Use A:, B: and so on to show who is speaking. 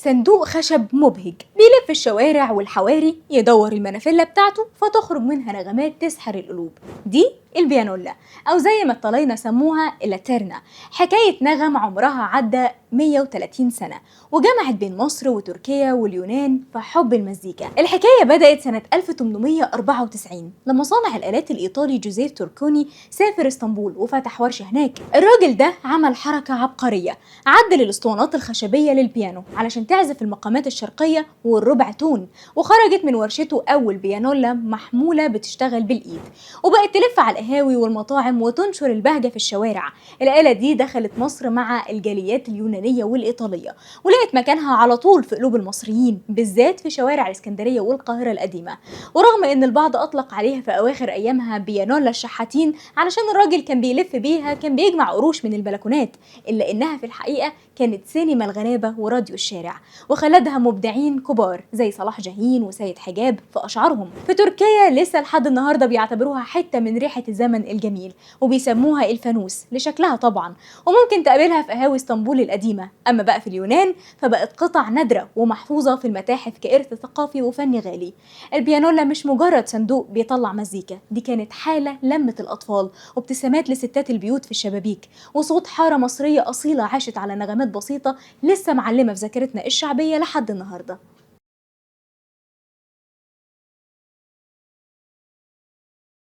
A: صندوق خشب مبهج بيلف الشوارع والحواري، يدور المنافلة بتاعته فتخرج منها نغمات تسحر القلوب. دي البيانولا، أو زي ما الطلاينة سموها اللاتيرنا. حكاية نغم عمرها عدى 130 سنة، وجمعت بين مصر وتركيا واليونان في حب المزيكا. الحكاية بدأت سنة 1894 لما صانع الآلات الإيطالي جوزيف توركوني سافر اسطنبول وفتح ورشة هناك. الراجل ده عمل حركة عبقرية، عدل الاسطوانات الخشبية للبيانو علشان تعزف المقامات الشرقية والربع تون، وخرجت من ورشته أول بيانولا محمولة بتشتغل بالإيد، وبقت تلف على القهاوي والمطاعم وتنشر البهجة في الشوارع. الآلة دي دخلت مصر مع الجاليات اليونانية والإيطالية، ولقت مكانها على طول في قلوب المصريين، بالذات في شوارع الإسكندرية والقاهرة القديمة. ورغم إن البعض أطلق عليها في أواخر أيامها بيانولا الشحاتين علشان الراجل كان بيلف بيها، كان بيجمع قروش من البلكونات، إلا إنها في الحقيقة كانت سينما الغلابة وراديو الشارع، وخلدها مبدعين كبار زي صلاح جاهين وسيد حجاب في أشعارهم. في تركيا لسه لحد النهارده بيعتبروها حتة من ريحة الزمن الجميل، وبيسموها الفانوس لشكلها طبعا، وممكن تقابلها في قهاوي اسطنبول القديمة. أما بقى في اليونان فبقت قطع نادرة ومحفوظة في المتاحف كإرث ثقافي وفني غالي. البيانولا مش مجرد صندوق بيطلع مزيكا، دي كانت حالة لمة الأطفال وابتسامات لستات البيوت في الشبابيك، وصوت حارة مصرية أصيلة عاشت على نغمات بسيطة لسه معلمة في ذاكرتنا الشعبية لحد النهاردة.